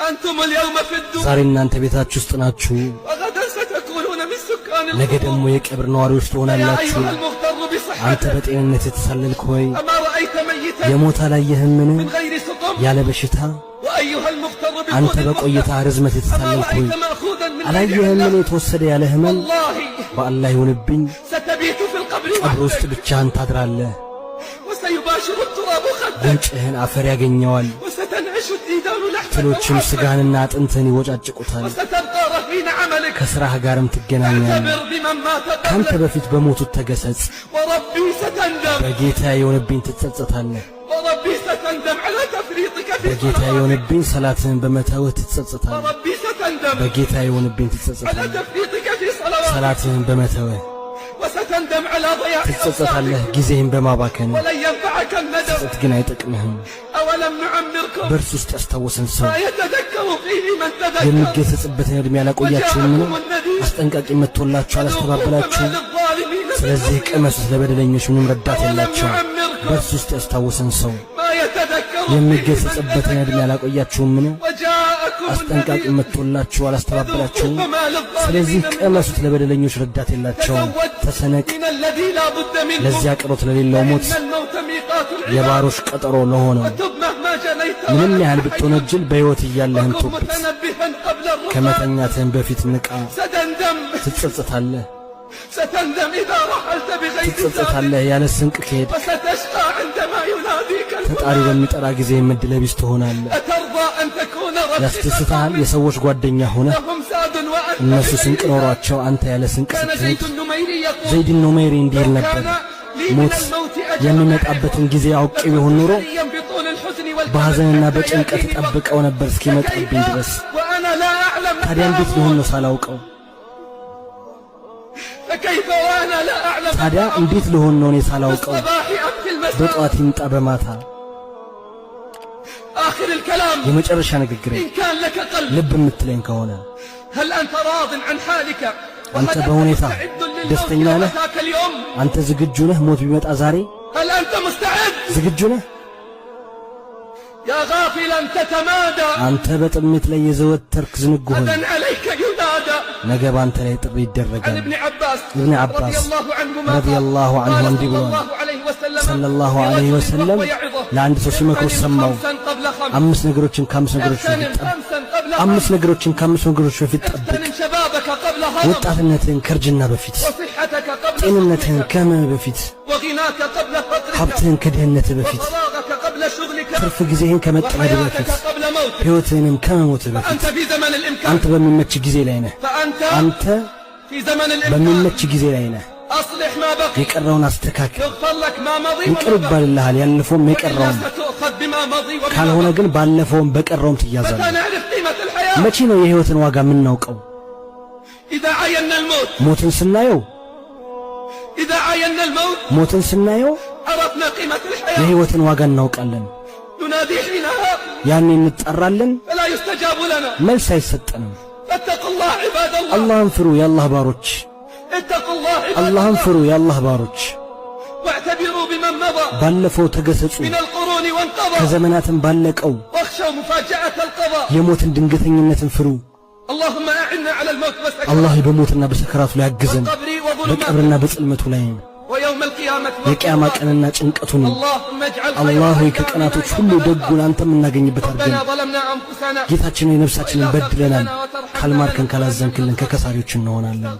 أنتم اليوم في الدور ዛሬ እናንተ ቤታችሁ ውስጥ ናችሁ፣ وغدا ستكونون من سكان ነገ ደግሞ القبور የቀብር ነዋሪዎች يا ትሆናላችሁ። أيها المغتر አንተ بصحته በጤንነት የተሳለልክ ሆይ أما رأيت ميتا የሞት አላየህምን? من غير سقم ያለ በሽታ وأيها المغتر አንተ بطول በቆይታ المدة ርዝመት أما የተታለልክ ሆይ رأيت مأخوذا من غير አላየህምን? علة የተወሰደ ያለ ህመም። والله በአላህ ይሁንብኝ ستبيت في القبر ቀብር ውስጥ وحدك ብቻህን ታድራለህ። وسيباشر التراب خدك ጉንጭህን አፈር ያገኘዋል፣ وستنعش الديدان لحمك ትሎችም وعظمك ስጋህንና አጥንትህን ይወጫጭቁታል። وستبقى رهين عملك ከሥራህ ጋርም ትገናኛለህ። اعتبر بمن مات ካንተ قبلك በፊት በሞቱት ተገሰጽ። وربي ستندم በጌታ የሆነብኝ ትጸጸታለህ። وربي ستندم على تفريطك في በጌታ صلواتك የሆነብኝ ሰላትህን በመተውህ ትጸጸታለህ። وربي ستندم በጌታ የሆነብኝ على ትጸጸታለህ። تفريطك في صلواتك ሰላትህን በመተውህ وستندم على ضياع ትጸጸታለህ። أوقاتك ጊዜህን በማባከን ولن ينفعك الندم ጸጸት ግን አይጠቅምህም። أولم نعمركم በእርሱ ውስጥ ያስታወሰን ሰው ما يتذكر فيه من تذكر የሚገሰጽበትን ዕድሜ አላቆያችሁምን? وجاءكم النذير አስጠንቃቂ መጥቶላችሁ فذوقوا فما አላስተባበላችሁም? للظالمين من ስለዚህ نصير ቅመሱት፣ ለበደለኞች ምንም ረዳት أولم የላቸውም። نعمركم በእርሱ ውስጥ ያስታወሰን ሰው ما يتذكر فيه من የሚገሰጽበትን ዕድሜ تذكر አላቆያችሁምን? وجاءكم አስጠንቃቂ النذير መጥቶላችሁ فذوقوا አላስተባበላችሁም? فما ስለዚህ للظالمين من ቅመሱት፣ نصير ለበደለኞች ረዳት የላቸውም። تزود ተሰነቅ፣ من الذي لا بد منه ለዚያ ቅሮት ለሌለው ሞት فإن الموت ميقات العباد የባሮች ቀጠሮ ለሆነው وتب مهما جنيت ምንም وأنت ያህል حي ብትወነጅል በሕይወት እያለህም وكن ቶብት። متنبها قبل الرقاد ከመተኛትህም በፊት ንቃ። ستندم ትጸጸታለህ፣ ستندم إذا رحلت بغير زاد ትጸጸታለህ ያለ ስንቅ ከሄድክ። وستشقى عندما يناديك ተጣሪ المنادي በሚጠራ ጊዜ ዕድለቢስ ትሆናለህ። أترضى أن تكون رفيق ያስደስትሃል قوم የሰዎች ጓደኛ ሆነህ لهم زاد وأنت እነሱ ስንቅ بغير زاد ኖሯቸው አንተ ያለ ስንቅ كان ስትሄድ። زيد النميري يقول ዘይድ ኑመይሪ እንዲህ لو ይል ነበር፣ كان لي من ሞት الموت أجل أعرفه የሚመጣበትን ጊዜ አውቄ ቢሆን لكنت ኖሮ حريا بطول الحزن والكرب በሐዘንና حتى በጭንቀት يأتيني وقت እጠብቀው ነበር فكيف እስኪመጣብኝ ድረስ። وأنا لا أعلم متى ታዲያ እንዴት ሊሆን أموت ነው ሳላውቀው? فكيف وأنا لا أعلم متى ታዲያ أموت እንዴት ልሆን ነው እኔ في ሳላውቀው? الصباح أم في المساء በጠዋት ይምጣ በማታ። آخر الكلام የመጨረሻ ንግግሬ إن كان لك قلب ልብ የምትለኝ ከሆነ هل أنت راض عن حالك አንተ وهل أنت በሁኔታ مستعد للموت ደስተኛ لو ነህ? أتاك اليوم አንተ ዝግጁ ነህ? ሞት ቢመጣ ዛሬ هل أنت مستعد ዝግጁ ነህ? يا غافلا تتمادى አንተ በጥሜት ላይ የዘወተርክ ዝንጉ ሆይ غدا عليك ينادى ነገ በአንተ ላይ ጥሪ عن ይደረጋል። ابن عباس ኢብን رضي አባስ الله عنهما رضي قال الله عنه قال እንዲህ صلى ብለዋል። الله عليه وسلم صلى الله عليه لرجل وسلم وهو يعظه ለአንድ ሰው ሲመክሩ اغتنم ሰማው። خمسا قبل خمس አምስት ነገሮችን ከአምስት ነገሮች በፊት اغتنم ጠብቅ። خمسا قبل አምስት خمس ነገሮችን ከአምስት ነገሮች በፊት ጠብቅ። اغتنم شبابك قبل هرم ወጣትነትህን ከእርጅና በፊት፣ وصحتك قبل ጤንነትህን سقمك ከህመም በፊት፣ وغناك قبل فقرك ሀብትህን ከድህነትህ በፊት፣ وفراغك قبل شغلك ትርፍ ጊዜህን ከመጠመድ وحياتك በፊት፣ قبل موتك ሕይወትህንም ከመሞትህ በፊት። فأنت في زمن الإمكان አንተ በሚመች ጊዜ ላይ ነህ። فأنت አንተ في زمن الإمكان በሚመች ጊዜ ላይ ነህ። أصلح ما بقي የቀረውን አስተካክል። يغفر لك ما مضي ይቅር وما بقي ይባልልሃል ያለፈውም وإلا የቀረውም። ستؤخذ بما مضي وبما ካልሆነ بقي ግን ባለፈውም በቀረውም متى ትያዛለህ። نعرف قيمة الحياة መቼ ነው የሕይወትን ዋጋ የምናውቀው? إذا عاينا الموت ሞትን ስናየው إذا عاينا الموت ሞትን ስናየው عرفنا قيمة الحياة የሕይወትን ዋጋ እናውቃለን። ننادي حينها ያኔ እንጠራለን፣ فلا يستجاب لنا መልስ አይሰጠንም። فاتقوا الله عباد الله አላህን ፍሩ የአላህ ባሮች፣ اتقوا الله عباد አላህን الله ፍሩ የአላህ ባሮች። واعتبروا بمن مضى ባለፈው ተገሰጹ፣ من القرون وانقضى ከዘመናትም ባለቀው واخشوا مفاجأة القضاء የሞትን ድንገተኝነትን ፍሩ። اللهم أعنا على الموت والسكرات አላህ በሞትና በሰከራቱ ላይ አግዘን፣ والقبر وظلماته በቀብርና በጽልመቱ ላይ ويوم القيامة የቅያማ والظلمات ቀንና ጭንቀቱን። اللهم اجعل خير አላህ ሆይ أيامنا ከቀናቶች يوم ሁሉ نلقاك ደጉን አንተ የምናገኝበት ربنا አድርገን። ظلمنا أنفسنا ጌታችን ሆይ ነፍሳችንን وإلا تغفر በድለናል፣ لنا وترحمنا ካልማርከን لنكونن من ካላዘንክልን الخاسرين ከከሳሪዎች እንሆናለን።